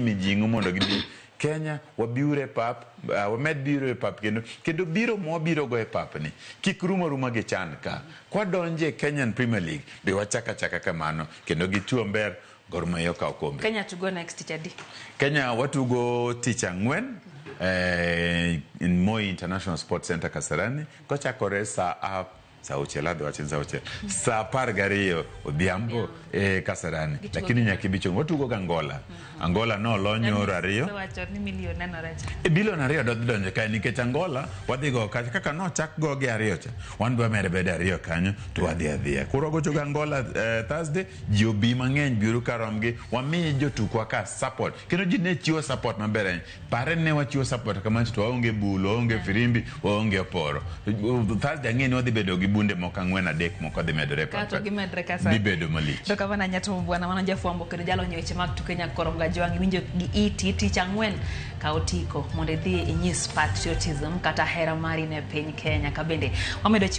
Mijing'o mondo gibi Kenya wabiuru e pap, wamed biro e pap kendo kendo biro mwabiro go e pap ni kik rum aruma gi chan ka. Kwadonje e Kenyan Premier League be wachak achaka kamano kendo gi tuomber Gor Mahia okawo kombe. Kenya tugo next tich adi? Kenya watugo tich ang'wen eh, in Moi International Sports Center Kasarani kochakore saa saa auchiel adhi wacho ni saa auchiel saa 12 odhiambo e Kasarani, lakini nyaka ibi chon. Watugo gi Angola. Angola nolo nyoro ariyo. Osewacho ni milion nenore cha. E bilion 2 dodhi donjo kae nikech Angola wadhi go kacha kaka nochak go gi ariyo cha wan be wamedo bedo ariyo kanyo to wadhi adhiya. Koro wagocho gi Angola Thursday, ji obi mang'eny biuru karomgi wami jotukwa ka support kendo ji ne chiwo support maber ahinya. Pare ne wachiwo support kamano to waonge bul, waonge firimbi, waonge oporo. Thursday ang'e ni wadhi bedo gi bunde moko ang'wen adek moko dhi medore e pap Kato ka. gimedre ka sani. Dhi bedo malich. To kamano Anyato Bwana mano jafwambo kendo jalony e weche mag tuke Nyakoro Mgajwang' iwinjo gi iti tich ang'wen ka otiko mondo idhi inyis patriotism kata hera mari ne piny Kenya ka bende wamedo chiwo